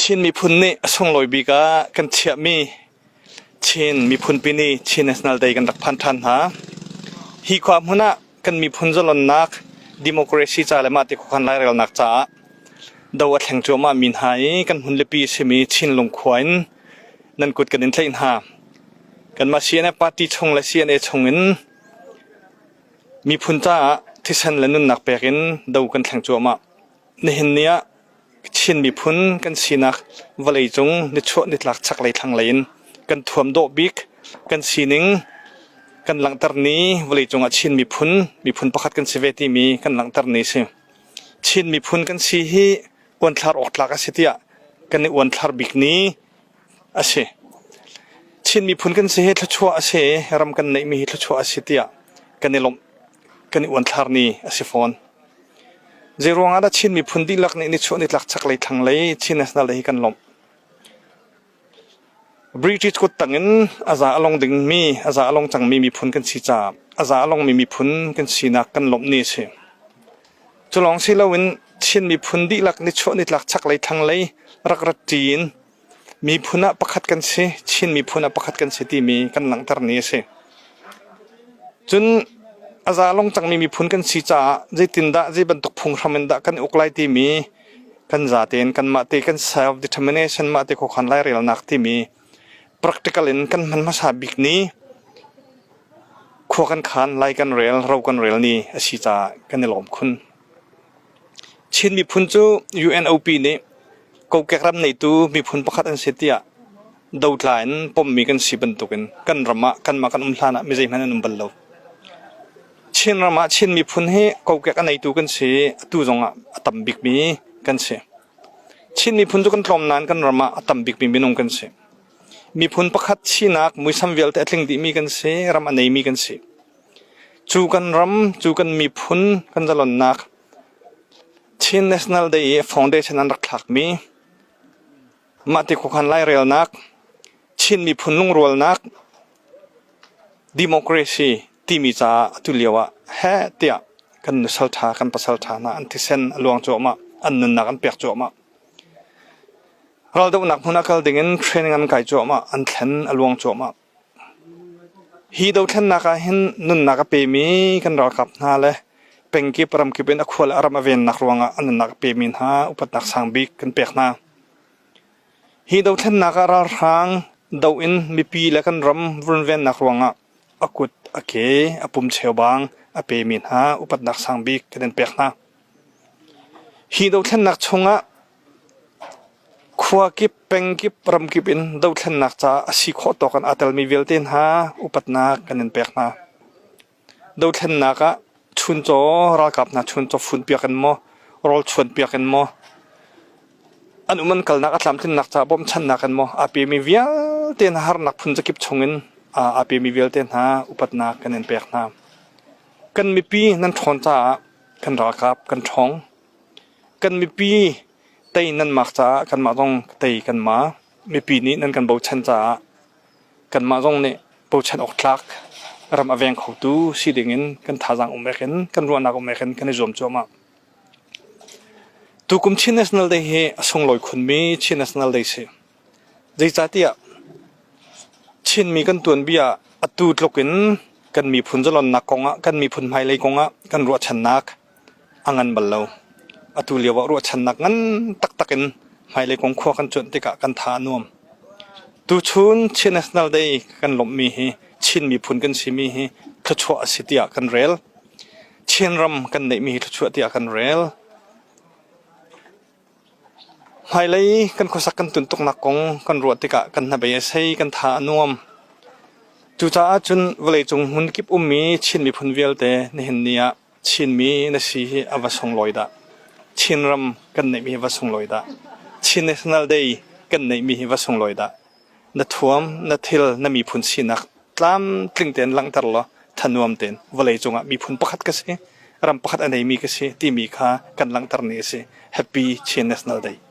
Chin miphun nih a sunglawi bik ah kan chiahmi Chin miphunpi ni Chin National Day kan rak phan ṭhan hna. Hi khua hmun ah kan miphun zalonnak, democracy ca le mahte khuakhan lairelnak caah do a thleng cuahmah mi hna i kan hmunlipi a simi Chinlung khua in nan kut kan in tlaih hna. Kanmah CNF party chung le CNA chung in miphun caah thisen le nunnak pek in do kan thleng cuahmah. Nihin ni ah Chin miphun kan sinak vawleicung nichuah nitlak chaklei thlanglei in kan thuam dawh bik kan sining kan langhter ni vawleicung ah Chin miphun miphun pakhat kan si ve timi kan langhter ni si. Chin miphun kan si hi uanthlar awk tlak a si tiah kan i uanthlar bik ni a si. Chin miphun kan si hi thluachuah a si ram kan neihmi hi thluachuah a si tiah kan i lawmh kan i uanthlar ni a si fawn. Zeiruang ah dah Chin miphun dihlak nih nichuah nitlak chaklei thlanglei Chin National Day hi kan lawmh? British kut tangin a za a long dingmi, a za a long cangmi miphun kan si caah a za a longmi miphun kan sinak kan lawmh ni a si. Cu lawng si loin Chin miphun dihlak nichuah nitlak chaklei thlanglei rak rat ṭi in Miphun ah pakhat kan si, Chin miphun ah pakhat kan si timi kan langhter ni a si. Cun a za long cangmi miphun kan si caah zeitindah zei bantuk phunghram in dah kan i uk lai timi kan zatein kanmah te kan self determination mah te khuakhan lairelnak timi practical in kan hman hmasa bik ni khua kan khan lai kan rel ro kan rel ni a si caah kan i lawm khun. Chin miphun cu UNOP nih kokek ram neitu miphun pakhat an si tiah dotla in pommi kan si bantukin kan ram ah kanmah kan um hlan ah mi zeihmanh an um bal lo. Chin ram ah Chin miphun hi kokek a neitu kan si i atu zongah a tam bikmi kan si. Chin miphun cu kan tlawm nain kan ram ah a tam bikmi minung kan si. Miphun pakhat sinak muisam vialte a tling dihmi kan si, ram a neimi kan si. Cu kan ram, cu kan miphun kan zalonnak Chin National Day i foundation an rak thlakmi mahti khuakhan lairelnak, Chin miphun lungrualnak, democracy timi caah atu lio ah heh tiah kan nusal ṭha, kan pasal ṭha hna an thisen a luang cuahmah, an nunnak an pek cuahmah. Raldohnak hmun ah kal dingin training an kai cuahmah, an thlen a luang cuahmah. Hi dothlennak ah hin nunnak a pemi kan ralkap hna le pengkip ramkip in a khua le a ram a vennak ruangah a nunnak a pemi hna upatnak sang bik kan pek hna. Hi dothlennak ah ralhrang doh in mipi le kan ram runvennak ruangah a kut, a ke, a pum cheubang a pemi hna upatnak sang bik kan in pek hna. Hi dothlennak chungah Khua kip, peng kip, ram kip in dothlennak caah a si khawh tawk in aa telmi vialte hna upatnak kan in pek hna. Dothlennak ah chuncaw ralkap hna chuncaw funpiak in maw, rawl chuanpiak in maw, an um an kalnak a tlamtlinnak caah bawmchannak in maw aa pemi vialte hna harnak phun zakip chungin aa pemi vialte hna upatnak kan in pek hna. Kan mipi nan ṭhawn caah kan ralkap kan ṭhawng. Kan mipi tei nan mak caah kanmah zong tei kan ma. Mipi nih nan kan bochan caah kanmah zong nih bochan awk tlak ram a veng khotu si dingin kan thazaang um ek in kan ruahnak um ek in kan i zuam cuahmah. Tukum Chin National Day hi a sunglawi khunmi Chin National Day si. Zeicahtiah Chinmi kan tuanbia atu tluk in kan miphun zalonnak kongah kan miphun hmailei kongah kan ruahchannak a ngan bal lo. Atu lio ah ruahchannak ngan taktak in hmailei kong khua kan cuanh tikah kan tha a nuam. Tuchun Chin National Day kan lawmhmi hi Chin miphun kan simi hi thluachuah a si tiah kan rel. Chinram kan neihmi hi thluachuah tiah kan rel. Hmailei kan khuasak kan tuntuknak kong kan ruah tikah kan hnabei a sei, kan tha a nuam. Cucaah cun vawleicung hmunkip ummi Chin miphun vialte nihin ni ah Chinmi na si hi a va sunglawi dah. Chinram kan neihmi hi va sunglawi dah. Chin National Day kan neihmi hi va sunglawi dah. Na thuam, na thil, na miphun sinak tlamtling tein langhter law thanuam tein vawleicung ah miphun pakhat ka si, ram pakhat a neimi ka si timi kha kan langhter ni a si. Happy Chin National Day.